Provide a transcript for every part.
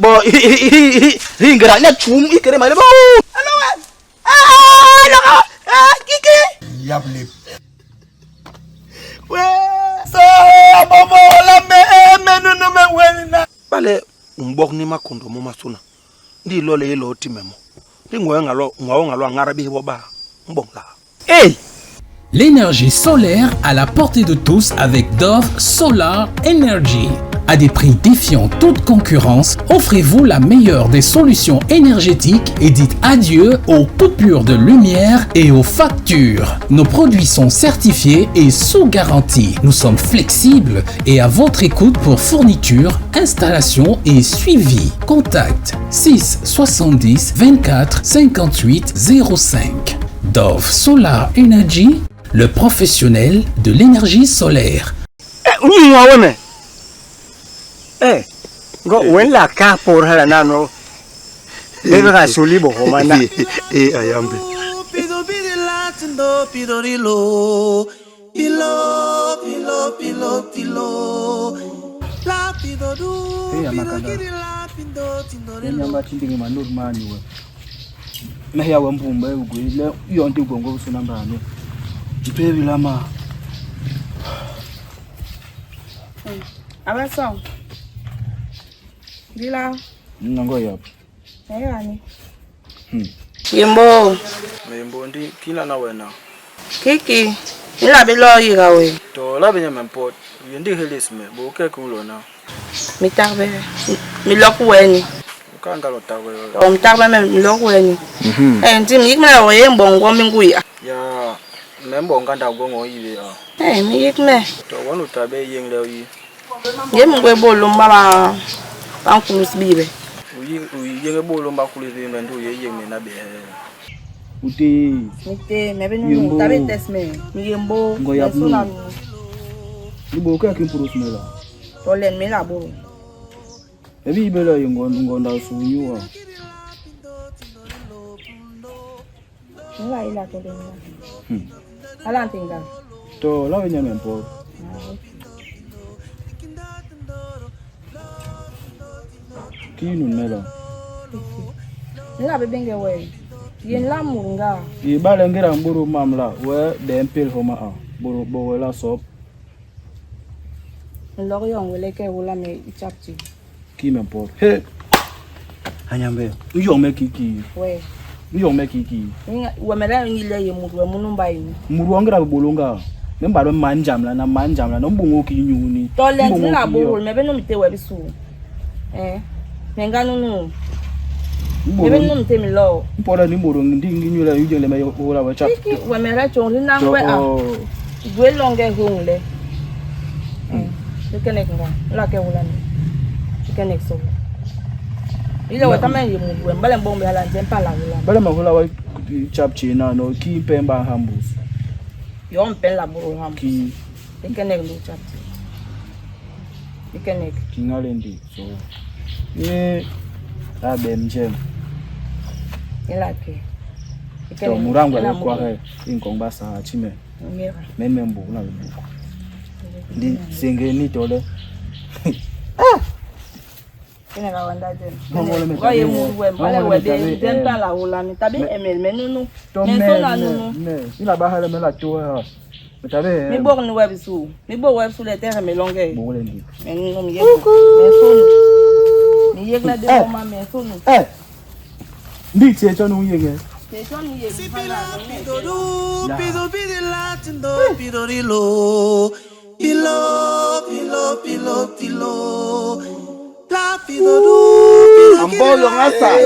Bo hi ngera nya chum i kere male bo. Hello. Ah, lo ah kiki. Yap lep. We so bobo la me me no no me wena. Bale u mbok ni makondo momasôna, ndi ilole i loo ti me mo. Ndi ngwa u nga lo a ñada bés bo baa, mboñ laa? Hey! L'énergie solaire à la portée de tous avec Dove Solar Energy. À des prix défiant toute concurrence, offrez-vous la meilleure des solutions énergétiques et dites adieu aux coupures de lumière et aux factures. Nos produits sont certifiés et sous garantie. Nous sommes flexibles et à votre écoute pour fourniture, installation et suivi. Contact 6 70 24 58 05. Dove Solar Energy, le professionnel de l'énergie solaire. Eh, ngo wen la ka por hala nano. Bebe ka soli bo homa na. Eh, ayambe. Hey, amakanda. Enyama chindingi manur mani we. Mehe yawe mbumba ugwile yonke ugongo usunambane. Mpebi lama. Abaso. Ndila. Nango yapo. Ayani. Yimbo. Yimbo ndi kila na wena. Kiki. Ila bilo yiga we. To la benya mempot. Yendi helis me bo ke kulo na. Mi tarbe. Mi lok weni. Kanga lo tawe. To mi tarbe me mi lok weni. Eh ndi mi yik me la we mbongo mi nguya. Ya me mbonga nda gongo yibe ya. Eh mi yik me. To wonu tabe yeng le yi. Ye mi ngwe bolo mba ba nkulus bibe. Uyi uyi yeng bolo mba kulus bibe ndu ye yeng me na be. Ute. Mi te me be nu tabe test me. Mi yembo. Ngo yap nu. Ni bo ka kin purus me la. To len mi la bo. Ebi ibela yengo ngonda sunyuwa. Mi la ila to len la. Ala ntinga. To la wenya mempo. Ki nun mela. Mi la be benge we. Yen la murunga. I bale ngira mburu mamla we de mpil homa a. Buru bo we la sop. Mi lok yong we le ke wula me ichapti. Ki mempo. He. Anyambe. Uyong me kiki. We. Uyong me kiki. We me la ngi le ye muru we munu mba yi. Muru angira bolonga. Me mbaro manjamla na manjamla no mbungo ki nyuni. To len ti la bo me be no mi te we bisu. Eh. Me nga nunu. Me be no mi te mi lo. Mpola ni mburu ndi ngi nyula yuje le me yola we chap. Kiki we me ra chon ri na ngwe a. Gwe longe hung le. Eh. Ikenek nga. La ke wula ni. Ikenek so. Ile we tama ye muru we mbale mbombe ala nje mpa la wula. Bale mahula wa chap china no ki pemba hambus. Yo mpen la buru ham. Ki Ikenek lu chapti. Ikenek. ki ngale ndi so. Eh abe mjem. Ila ke. To murangu ale kwa he inkongba sa chime. Ngera. Meme mbu na lubuku. Ndi senge ni tole. Kene ka wanda jen. Ngongole me Wa ye tabe, muru we mbale ngongole we me de tabe, den eh. pa la wula mi tabe emel me nunu. To Me me so na nunu. me. Ila ba hele me la to ha. Me tabe. Mi bok ni web su. Mi bok web su le terre me longe. Bole ndi. Me nunu mi yek. Me so nu. Mi yek na de Eh. mama me so nu. Eh. Ndi tie cho nu yenge. Te cho ni yek. Ambo yonga sai.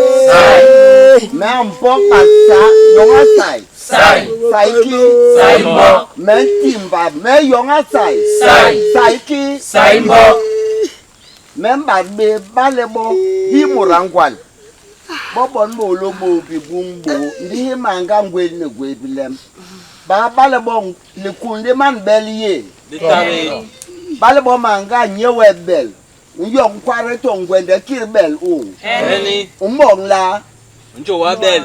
Me ambo kasa yonga sai. Sai. Sai ki. Sai mbok. Me timba me yonga sai. Sai. Sai ki. Sai mbok. Me mba be bale bo hi murangwal. Bo bon bôlô bo bi bum bo, ndi hi mañge a ngwel ni gwé bilem. Baa bale bo likun li man bel yé? Li ta bé. Bale bo mañge a nye we bel, u yoñ nkwade to ngwende kii bel u? Heni. U mboñ laa? U njôwa bel.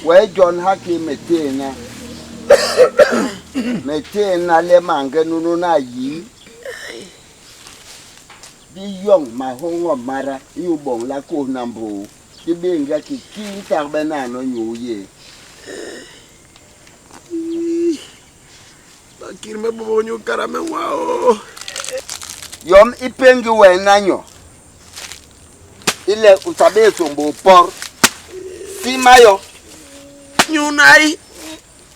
Wee jon ha kii me tééna. Me tééna le mañge nunu n'a yii. Di yoñ mahoñol mada inyu boñ le a kôhna mbôô, di béñge ki kii ntagbe nano nyuu yé. Ba kir me bôbôk nyu kara me nwaa o. Yom i péngi we nanyo i le u ta bé sombo por. Sima yo. Nyu nai.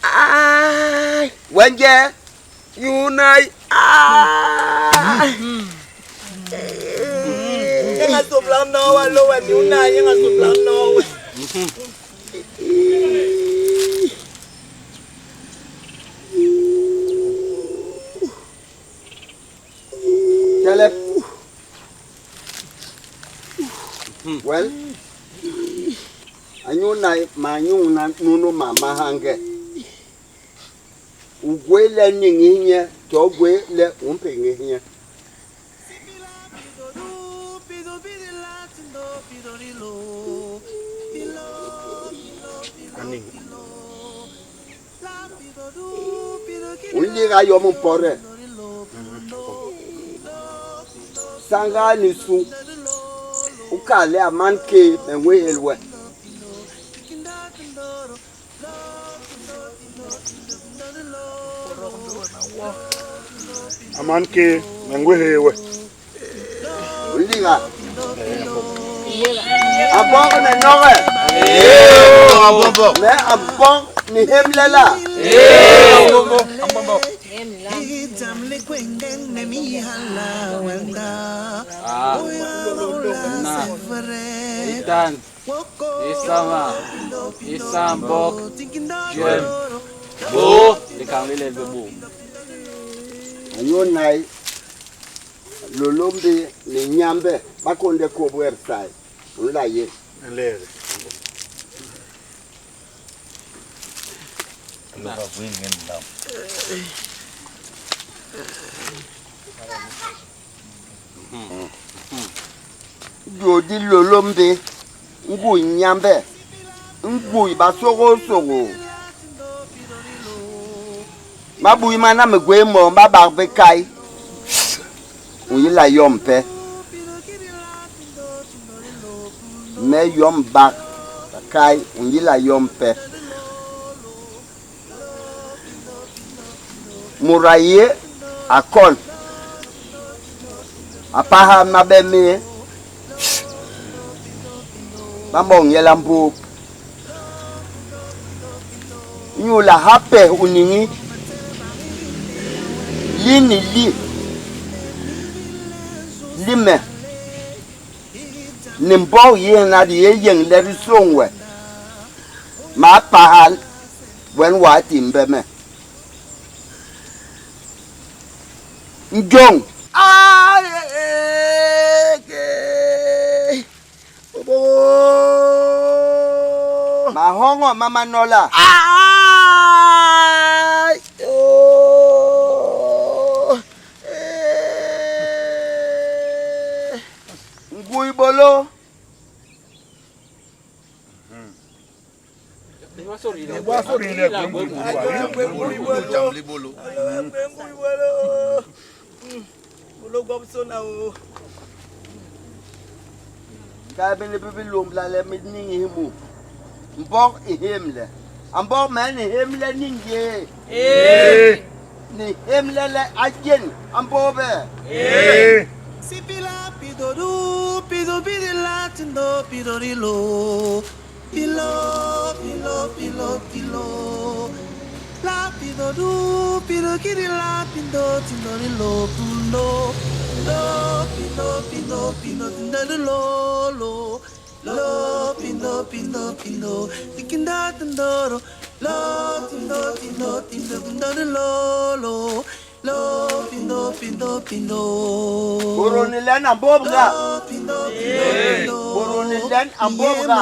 Ai. Wenje. Nyu nai. Ai. Enga sobla nowa lowa nyu nai enga sobla nowa. Caleb. Well, anyu nai ma nyu na nunu ma mahange. U gwé le niñ i nye to u gwé le u mpéñgi nye. U nliga yom u mpode. Sañgal ni su, u kal le a man kéé me nwéhél we. A man kéé, me ngwéhél we. U nliga. A bok ni noge. Me a bok ni hémle la. Itan, isama, isambok, jem, bo, likañ li lel bé bo. A nyo nai lôlômbi ni Nyambe ba kônde kôp we bisai, u nla yén. Jôô di lôlômbi, ngui Nyambe, ngui basôgôlsôgôl. Mabui mana me gwé moo ma bak bikai, u yila yom pe. Me yom bak bikai, u yila yom pe. Mut a yé a kon, a pahal mabe méé, ba mboñ nye le a mbôôp. Inyule ha pes u niñi, li ni li, li me, ni mbok yéhna di yé yéñ le di sôñ we, m'a pahal wen w'a timbhe me. Njôñ. Mahoñol ma ma nôla. Ngui bôlô. Kal bini bi bi lômbla le mi niñ i mu mbok i hémle. A mbok me ni hémle niñ yé. Ni hémle le a jén a mbôô bé. Koroni le na mbôbla. Boro ni len a mbobga.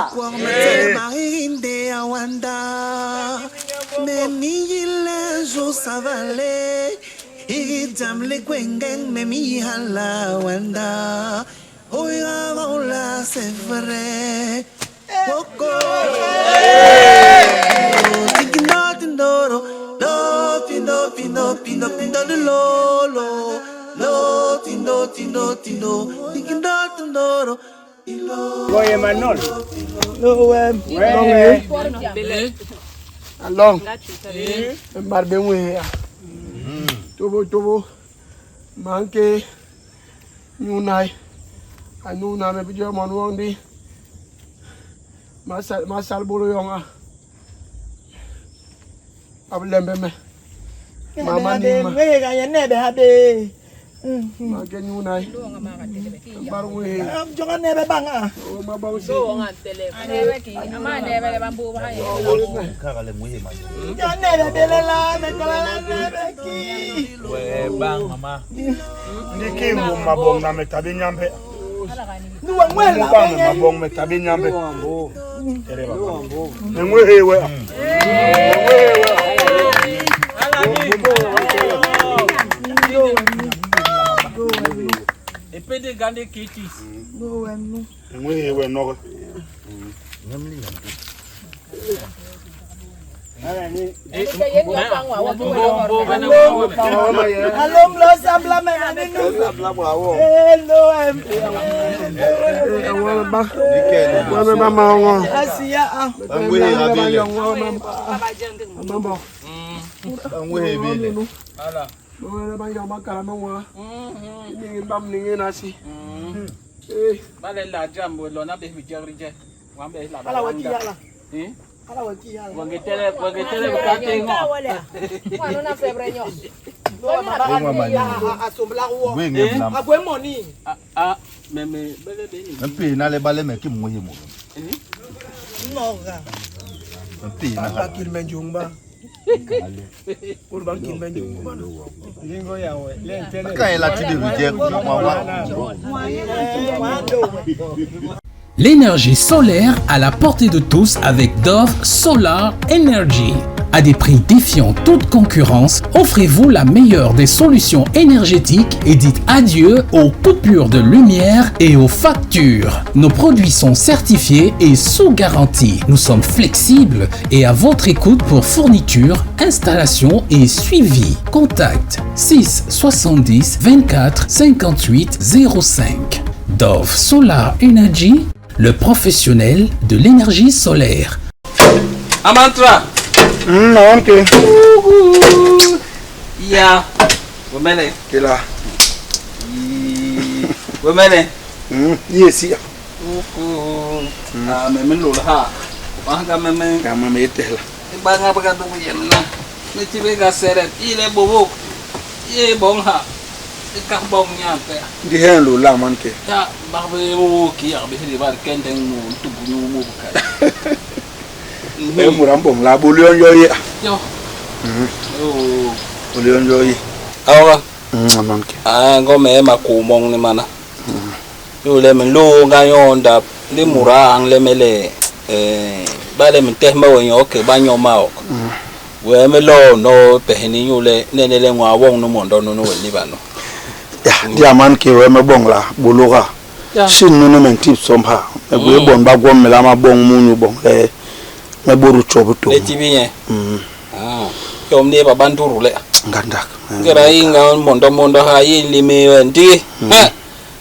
Ngoye Manol. Along. Mbar be nwe ya. Tobo tobo. Manke. Nyunai. Anuna me bijo mon wondi. Masal masal bolo yonga. Ablembe me. Mama ni ma. We ga ya nebe ha be. Manke nyunai. Mbar nwe. Jonga nebe banga. O ma ba usi. Jonga nebe belela me kala nebe ki. We bang mama. Ndi ki mo mabong na me tabi nyambe. Nuwa ngwela Mo bang me mabong me tabi nyambe. Me ngwe hewe. Me ngwe hewe. Epede gande kitis. Me ngwe hewe no. Alom lo sambla me na ninu. Hello em. Wa me ba ma ngo. Asiya ah. Mambo. Ngwe bile. Ala. Mo ba yo makala mo wa. Ni bam ni na si. Eh. Bale la jambo lona be bijagri je. Wambe la. Ala wati yala. Eh? Ala wati yala. Wangetele wangetele bukate ngo. Ngwe ngeblam. Agwe money. Ah meme bele be ni. Mpe na le bale me ki mwe mo. Noga. Mpe na Ba kilmen jungba. Pour ba kilmen jungba. Lingo ya we. Le ntele. Ka ela ti de bije mwa wa. L'énergie solaire à la portée de tous avec Dove Solar Energy. À des prix défiant toute concurrence, offrez-vous la meilleure des solutions énergétiques et dites adieu aux coupures de lumière et aux factures. Nos produits sont certifiés et sous garantie. Nous sommes flexibles et à votre écoute pour fourniture, installation et suivi. Contact 6 70 24 58 05. Dove Solar Energy, le professionnel de l'énergie solaire. Amantra. Na onke. Ya. Wemele. Kila. Wemele. Yesi. Uku. Ah meme lo ha. Wanga meme. Kama me tela. Banga baga du yemna. Me tibe ga sere ile bobo. Ye bong ha. Ka bong nya pe. Ndi hen lo la man ke. Ta barbe wo ki ya be se ba kenden mo tugu nyu mo ka. E mura mbong la bo leon yo ye. Yo. Oh. O leon yo ye. Awa. Man ke. Ah ngome ma ku mong ni mana. Yo le men lo nga yonda le mura ang le mele eh ba le men te ma wo nyo ke ba nyo ma ok. We me lo no pe ni nyu le ne ne le ngwa wong no mondo no no we ni ba no. Ya dia man ke we me bong la bologa. Sin no no men tip somha. Me go bon ba gwom me la ma bong mu nyu bong le. Me boru chobu to. Le tibi nye. Ah. Yo mne ba banduru le. Ngandak. Ngera inga mondo mondo ha yi limi we ndi. Ha.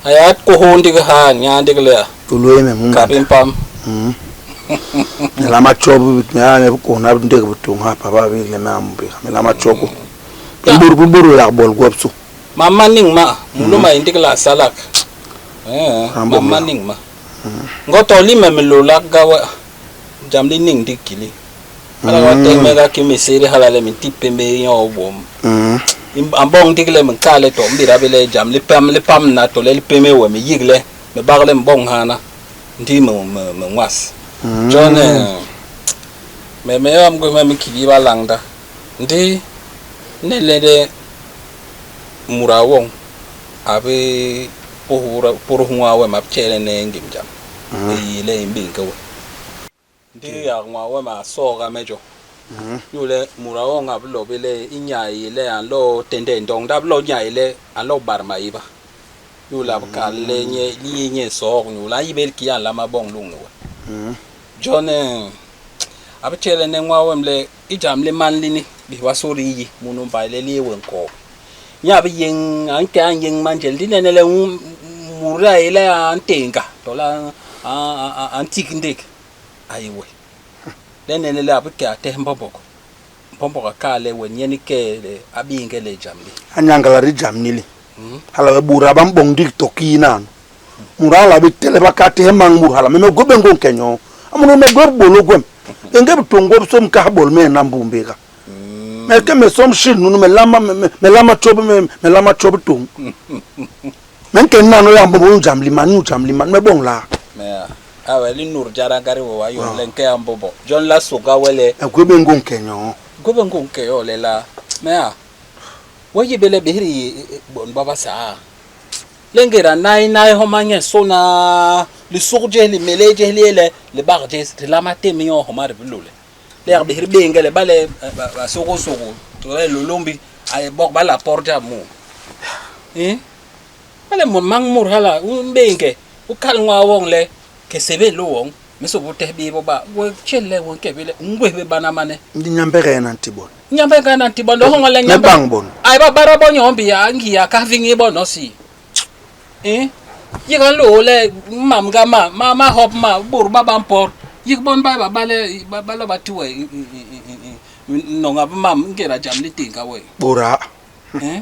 Ayat ko ho ndi ha nya ndi le. Tulo me mu. Ka pim pam. Me la ma chobu me ya ne ko na ndek butung ha papa bi le me am bi. Me la ma chobu. Boru boru la bol gwopsu. Mama ning ma mulo ma indi la salak. Eh, Rambo mama ma. ning ma. Ngoto li me lo la ga wa jam li ning di kili. Ala wa te me ga ki me seri hala le mi tipe me yo bom. Ambong dik le min kale to mbira be le jam li pam li pam na to le li peme we mi yigle me bagle mbong hana ndi me me me ngwas. John me me am go me kili ba langda. Ndi ne le de mura wong abe Pôdôs nwaa wem a bi tjeelene ngim jam i yi le i mbiñge we. Ndi yak nwaa wem a sooga me jo. Inyule muda woñ a bi lo bé le i nya i le a nlo tende ndoñ, ndi a bi lo nya i le a nlo bat maéba. Inyule a bi kal le nye li yé nye nsohok inyule a nyi bé kii a nlama boñ lôñni we. Jon a bi tjeelene nwaa wem le i jam li man lini, bés bobasô di yi munu mbai le li yé we nkôôga. Nye a bi yéñ, a nke a nyéñ manjel, ndi nene le muda a yé le a ntééñga tole a ntik ndék, a yé we. Le nene le a bi ke a tehe mbombok. Mbombok a kal le we nye ni kee le a biiñge le jam li. A nyañgla di jam ni li. Hala wee bôda ba mboñ ndik to kii nano. Muda hala a bi telep a ke a tehe mañ mut hala, me me gwé bé ngôñ ke nyoo. A mut nu me gwé bibôlô gwem. Béñge bitôñ gwobisô me kahal bol me na mbuu mbéga. Me ke me somb shil nunu me lama me lama tjob me me lama tjob tôñ. Me nke nano yak mbombog inyu jam li man inyu jam li man me boñ laa? Me a we li nur jada gari we wa yoñ le nke a mbombog. Jon la sôga we le. Me gwé bé ngôñ ke nyoo. Gwé bé ngôñ ke yo lelaa? Me a we yi bé le bés di yé bon ba Basaa. Le ngéda nai nai homa nyensôna, lisuk jés li mélés jés li yé le libak jés di lama témb nyoo homa di bi lôle. Le yak bés di béñge le bale ba sôgôsôgô tole lôlômbi a yé bok ba la pot jam mu. Hii? Bale mañ mut hala u mbéñge, u kal nwaa woñ le, Ke sébél lô woñ, me sôbôl tehe béé bo ba, we tjél le we nke bé le u ngwés bé bana mane. Ndi Nyambe nyen a nti bon. Nyambe nyen a nti bon. Ndi hoñol le Me Nyambe bañ bon. a yé ba bada bo nyoo mbi a ngi a kah viñi bo no si. Eh? Yik a nloo le mam ga ma, ma ma hop ma, bôt ba ba mpot. Yik bon ba ba ba le ba ba lo ba ti we nonga bi mam ngéda jam li tééñga we. Bôda. Eh?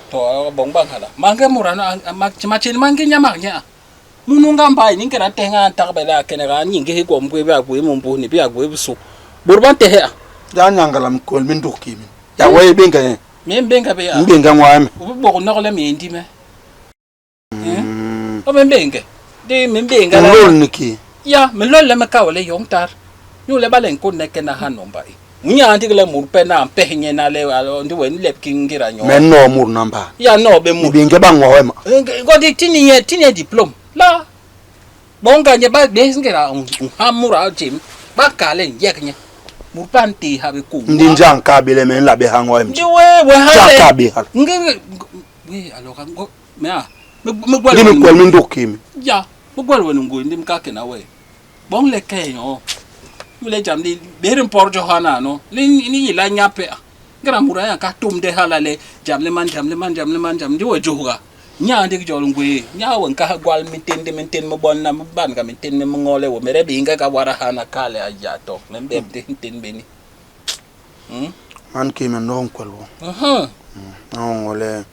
To boñ bañ hala. Mañge mut a matjél ma ngi nyamak nye a. Munu nga mbai ni ngéda ntehe nga a ntagbe le a kenek a nyiñgis i gwom gwé bi a gwé mu mbus ni bi a gwé bisu. Bôt ba ntehe a. Ndi a nyañgla minkwel mi nduk kii mini? Yak we i béñge nye. Me mbéñge bé a. Mbéñge nwaa me. U bi bôk nok le me yé ndime. O me mbéñge. Ndi me mbéñge U nlôl ni kii? Ya, me nlôl le me kal we le yoñ tat. Inyule bale nkôdne kena hano mbai. U nyaa ndik le mut pe na mpeh nye na le ndi we nlep ki ngéda nyoo. Me nnoo mut na mba. Ya nnoo bé mut. Ni béñge bañ nwaa wem. Ngo di ti ni nye, ti nye diplôme. La. Boñ ga nye ba bés ngéda u nha mut a jém, ba nkal le njek nye. Mut ba ntéé ha bé kuu. Ndi njee a nkaa bé le me nla bé ha nwaa wem Ndi we, we ha Njee a le. nkaa bé hala? Ngi, we aloka ngo, me a, me gwel Ndi minkwel mi nduk kii mi? Ya, me gwel we ni ngui ndi me ka kena we. Boñ le kee nyoo. Inyule jam li bés di mpot jo hanano, li li yila nyape. Ngéda mut a nka tumde hala le jam li man jam li man jam li man jam, ndi we jôhga. Nya ndik jôl ngwéé, nya we nkaha gwal mintén ndi mintén mi bon na mi ban-ga mintén mi mi ngoo le wemede biiñge ga wada hana kal le a ya to, me mbep ndi ntén bé ni. Man kii me nok nkwel woñ. Me nhoñol le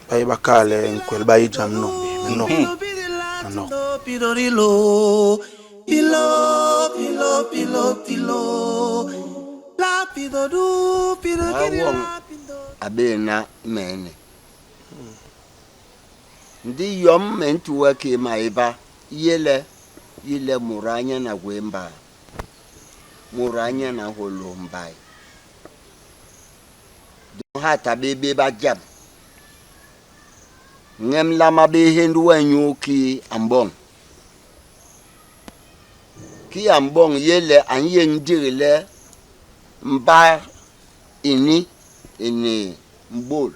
Ba yé ba kal le nkwel ba yé jam noñ bé, me nok, me nok. Nwaa woñ a bééna meeni, ndi yom me nti we kii maéba i yé le, yi le muda nyen a gwé mbaa, muda nyen a nhôlôs mbai. Jon ha ta bé béba jam. Ñem lama bé hénd we inyu kii a mboñ. Kii a mboñ yé le a nyéñ ndigi le mba ini ini mbôl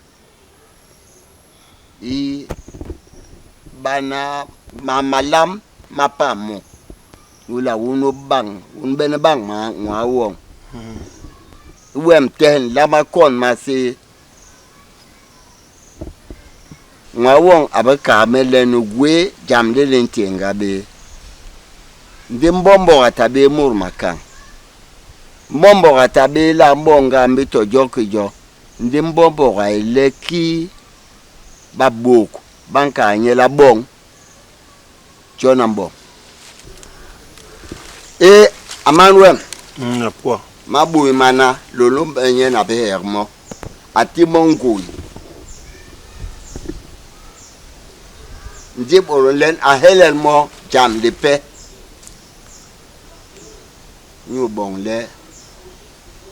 i bana mam malam ma pam mu. Wula u nop bañ, u nbene bañ nwaa woñ. I wem tehe nlama kon maséé. Nwaa woñ a bi kal me le ni gwé jam li li ntééñga bé. Ndi mbombog a ta bé mut makañ. Mbombog a ta bé le a mboñ ngambi to jo ki jo. Ndi mbombog a yé le kii babôk ba nkal nye le a boñ, Jon a mboñ. Éé, a man wem, mabui mana, lôlô nyen a bi hek mo, a ti mo ngui. Ndi bôlô len a nhelel mo jam lipe inyu boñ le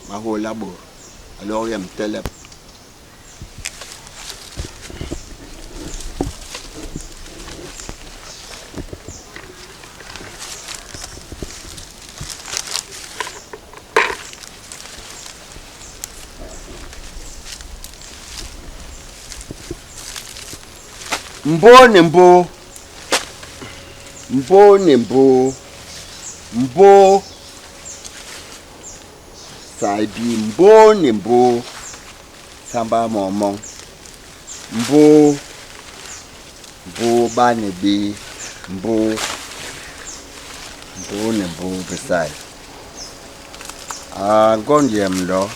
ma hôla bôt. A lôk yem telep. Mbôô ni mbôô. Mbôô ni mbôô. Mbôô. Sai bi mbôô ni mbôô. Samba moo moñ. Mbôô. Mbôô ba ni bi. Mbôô. Mbôô ni mbôô bisai. A ngond yem lo.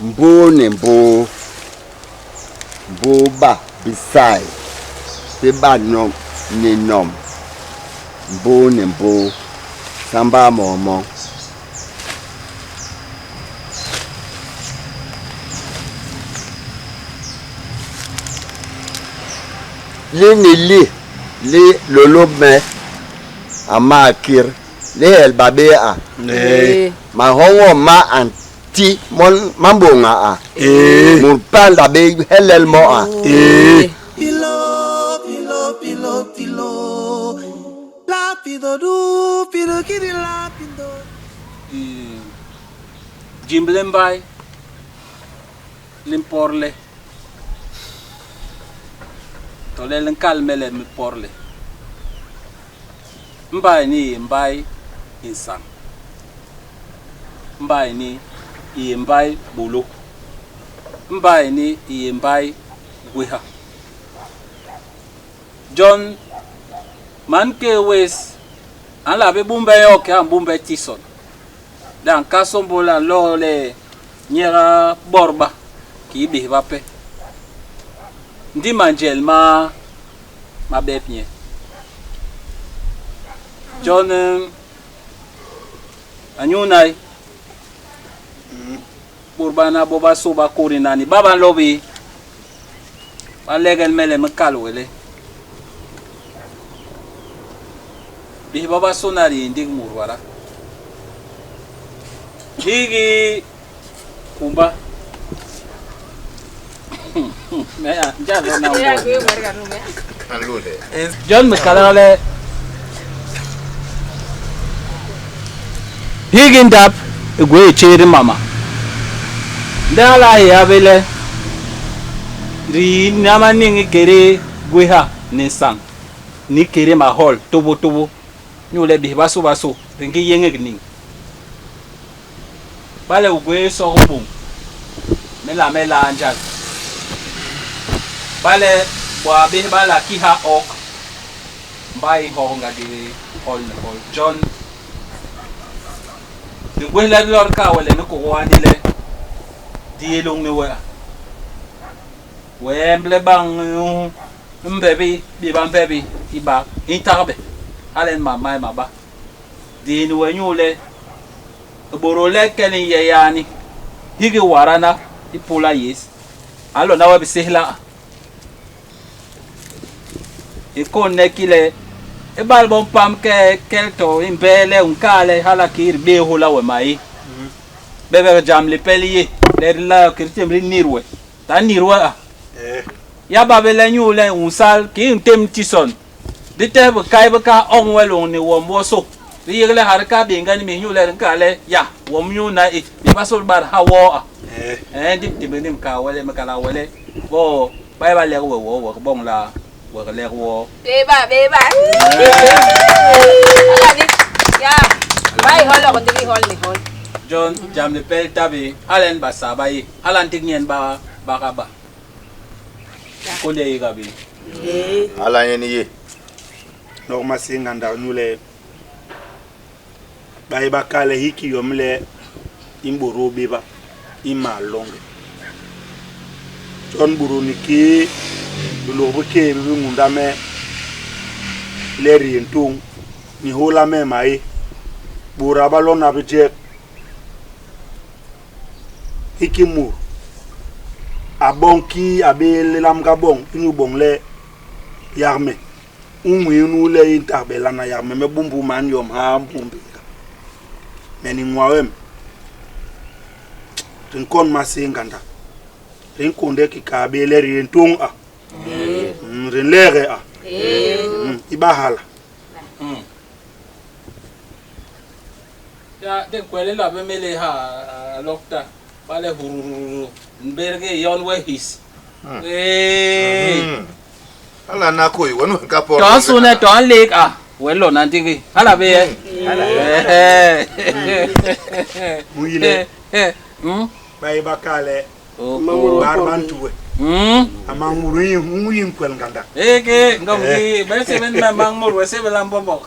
Mbôô ni mbôô. Mbôô ba bisai bi ba nom ni nom. Mbôô ni mbôô. Samba moo moñ. Li ni li li lôlôp me a ma kir li helba bé a. Mahoñol ma a nti mon ma mbôña a. Mut pa nla bé helel mo a. Jimb li mbai li mporle tole li nkal me le me porle. Mbai ni i yé mbai i nsañ. Mbai ni i yé mbai bôlô. Mbai ni i yé mbai gwéha. Jon mankéé wés a nla bé bumbe yo kii a mbumbe tison. Le a nka sômbôl a nlôô le nyega borba kii bés bape. Ndi manjel ma ma bep nye. Jon a nyunai bôt bana bobasô ba kôdi nani ba ba nlo bé, ba legel me le me kal we le, Bés bobasôna di yé ndik mut wada. Hiki kumba Jon me kalak le hiki ndap i gwé i tjéé di mama. Ndi hala a yé ha bé le di nlama niñ ikédé gwéha ni nsañ ni ikédé mahol tôbôtôbô inyule bés basôbasô di ngi yéñék niñ. Bale u gwé sok boñ, me la me laa njal. Bale bwa bés ba la kiha ok, mbai i nhok nga di hol ni hol. Jon, di gwés le di lot ka we le ni kôgôa ni le di yé lôñni we. We emble bañ mbebi, béba mbebi i bak i ntagbe, hala en mam ma ma ba. Di ni we inyule i bôdôl le kel i yé yaani, hiki wada na ipôla yés a lona we bisehla. I kônde ki le, Ibale bo mpam ke kel to i mbee le u nkaa le hala kii di bé hôla we mayi, bebek jam lipe li yé le di nla ki di témb di nit we. Ta nit we a Ya ba bé le inyule u nsal kii u ntémb tison. Di tehe bikai bi ka oñ we lôñni wom wonsô. Di yik le ha di ka béñge ni mis inyule di nkal le, Ya, wom nyu na i, bi ba sôl bat ha woo a. Eé, ndi mi timbhe ni mi we le, mi kalak we le, Bo, ba yé ba lek we woo, wek boñ la wek lek woo. Béba, béba. Hala ni, ya, ba i holok ndik i hol ni hol. Jon, jam li pel ta bé, hala en Basaa ba yé, hala ndik nyen ba ba ga ba. Kônde yéga bé. Hala nyen i yé. Nok maséé ngandak inyule ba yé ba kal le hiki yom le i mbôdôl béba i mal loñge. Jon bôdôl ni kii bilôk bikéé bi bi ñunda me le di yé ntôñ ni hôla me maé. Bôda ba lona bijek. Hiki mut a boñ kii a bé le lamga boñ inyu boñ le yak me, u nwii unu le i ntagbe lana yak me me bumbul man yom ha mbuu mbééga. Me ni nwaa wem di nkon maséé ngandak. Di nkônde ki kaa bé le di yé ntôñ a. Di nleege a. I ba hala. Ya, di nkwel i la bé me le ha a lôkta. Bale hurururu mberge yon we his. Ee. Hala na ko iwe no ka por. To sune to an lek a we lo na ndigi. Hala be ye. Eh. Muyile. Ba ye ba kale. Bar bantuwe. Ama nguru yi nguyi nkwel nganda. Eke ngom ki be se ben ma mang mur we se be lam bombo.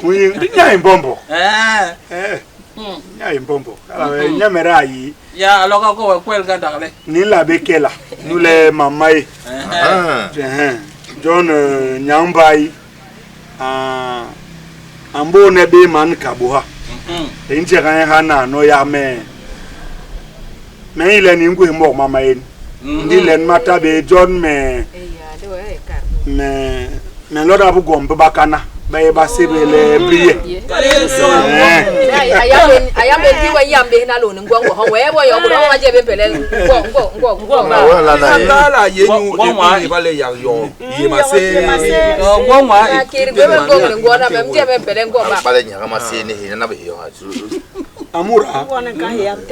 Nguyi ndi nyai mbombo. Eh. Eh. Nyai mbombo. Ala we nyamera ayi. Ya aloka ko we kwel nganda le. Ni la be kela. Nu le mama ye. Eh. John Nyambai. Ah. Ambo ne be man kabuha. Inje kan ha na no ya me. Me ile ni ngwe mo mama ye. Ndi len mata be John me. Me me loda bu gombe bakana. Ba ye ba sebele biye. Ayambe kiwa yambe na lo ngwa ngwa ho we bo yo ko ma je be pele ngwa ngwa ngwa ngwa ba. Ngala ye nyu e ba le ya yo. Ye ma se. Ngwa ngwa. Kiri gwe ngwa ngwa na me mje be pele ngwa ba. Bale nya ma se ne he na be yo ha. Amura.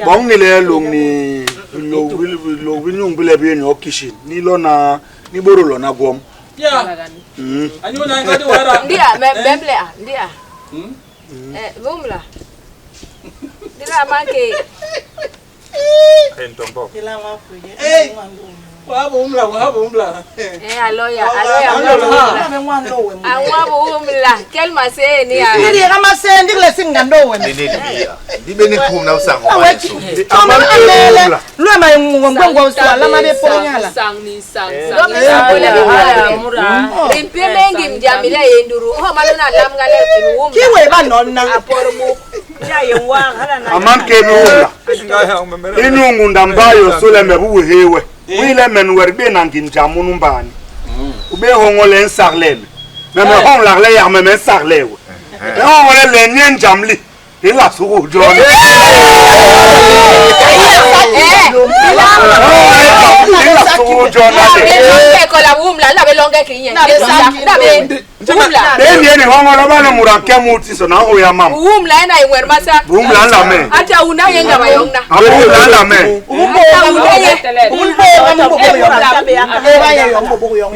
Bong ni le long ni lo lo bi nyung bi le bi nyo kishin. Ni lo na ni boro lo na gwom. Ya. Anyu na ngadi wara. Ndia me bemble a ndia. Eh bumla. Dila manke. Entombo. Eh. Wa bumla wa bumla. Eh aloya aloya. Awa bumla. Kel mase ni a. Ndiri ka mase ndiri le singa ndo we. Ni ni ya. Ndi be ni kum na usang ho ma so. Amele lwe ma ngwa ngwa uswa la ma be ponyala. Sang ni sang sang. Rimpe mengi mjamile yenduru. Ho maluna lamgale wumla. Kiwe ba nonna. Apormu. Aman ke mi wumla. Inu ngunda mbayo sole me bu hewe. Wile men werbe na nginja munu mbani. Ube hongole nsarleme. Me me hong la le ya me me nsarlewe. Me hongole le nyen jamli. Ila sugu jone. Ila sugu jone. Kola wumla la be longe kinye. Na be wumla. Be ni hongole bana muranke muti so na ho ya mam. Wumla ena ingwer masa. Wumla la me. Ata una yenga bayongna. Wumla la me. Umbo umbo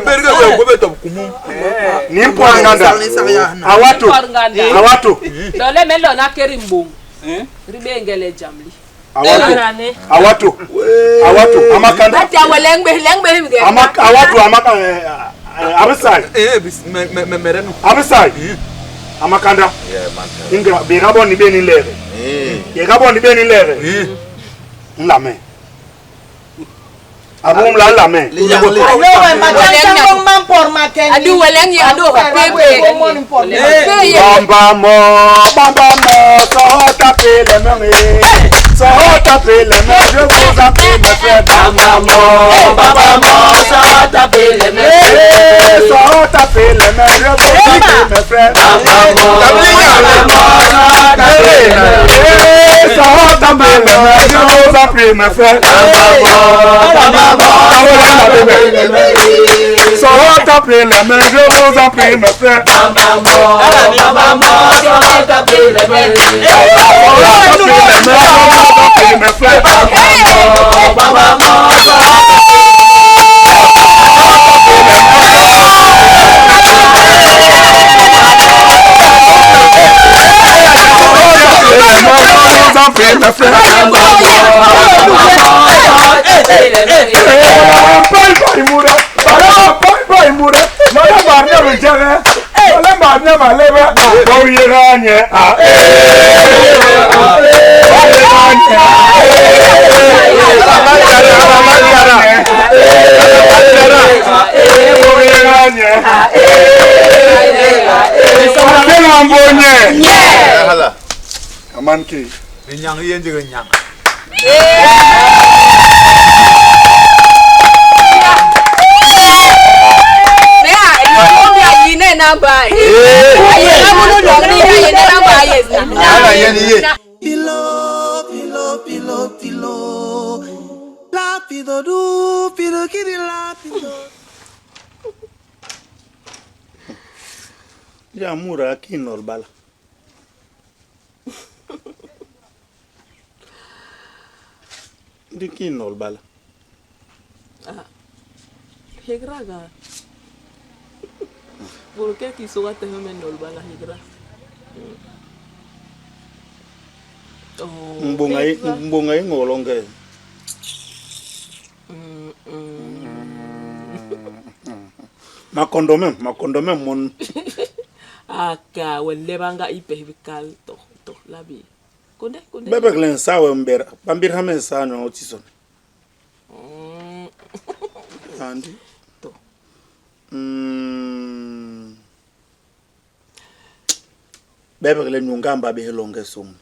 Mberge we go be top kumu. Ni mpwanganda. Awato. Awato. Dole melo na keri mbong. Ribengele jamli. Awato. Awato. Awato. Amakanda. Ata welengbe lengbe himge. Amak awato amaka abisai. Eh me me mereno. Abisai. Amakanda. Yeah man. Ingra be gabon ni be ni lere. Ye gabon ni be ni lere. Nlame. Abum la nlame. Alowe ma changa man por ma ken. Adu weleng ye adu pepe. Bamba mo, bamba mo, so tape les mains, so tape les mains, je vous en prie, mes frères. Bamba mo, bamba mo, so tape les mains, so tape les mains, je vous en prie, mes frères. Bamba mo, bamba mo, so tape les mains, so tape les mains, je vous en prie, mes frères. Bamba mo, bamba mo, so tape les mains, so tape les mains, je vous en prie, mes frères. Bamba mo, bamba mo, so tape les mains, so tape les mains, je vous en prie, mes frères. Bamba mo, bamba mo, so Amanke. Nyang ye njege nyang. Pilo pilo pilo pilo. Lapido du pilo kiri lapido. Ya mura kinol bala. Ndi kii nol bala? Ah. Hegra ga. Boro ke ki soga tehe me nol bala hegra. Oh. Mbonga i mbonga i ngolo nge. Makondo mem, makondo mem mon. Aka we lebanga ipe bikal to to labi. Konde konde. Bebek le nsa we mbera. Bambir ha me nsa no otison. Andi. To. Bebek le nyungamba be longe sum.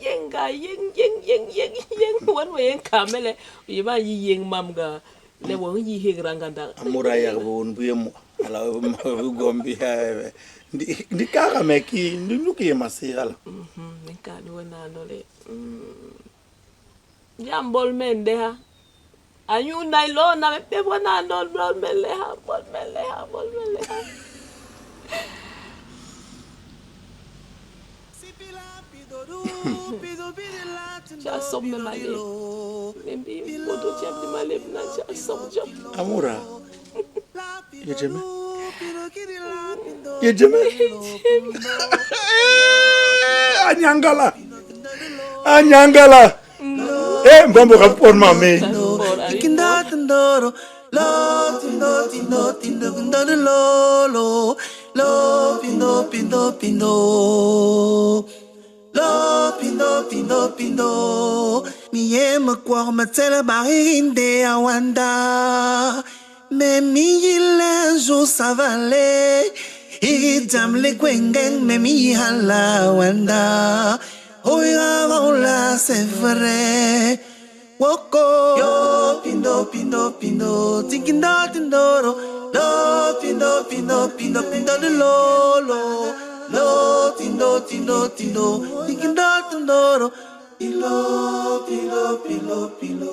Yeng ga yeng yeng yeng yeng yeng wan we yeng kamele yiba yi yeng mam ga le wo yi hegra nganda. Amura ya bon buye mo. Ala gombi ha. Ndi ndi kaka me ki ndi nuki masigala. Nka ni wena no le. Jambol men de ha. Ayu na lo na me pe bona no bol me le ha bol me le ha bol me le ha. Ja sob me maleb. Lembi bodo jam di maleb na ja sob jam. Amura. Yejeme. Yejeme. Anyangala. Anyangala. Eh, mbambo ka por mame. Lo tindo tindo tindo tindo lo lo lo pindo pindo pindo lo pindo pindo pindo mi yema kwa matela barinde awanda mais mi un jour ça va aller Idam le kwengeng mais mi hala wanda Oiga la c'est vrai Woko yo pindo pindo pindo tinkindo tindoro lo pindo pindo pindo pindo lo lo lo tindo tindo tindo tinkindo tindoro pilo pilo pilo pilo.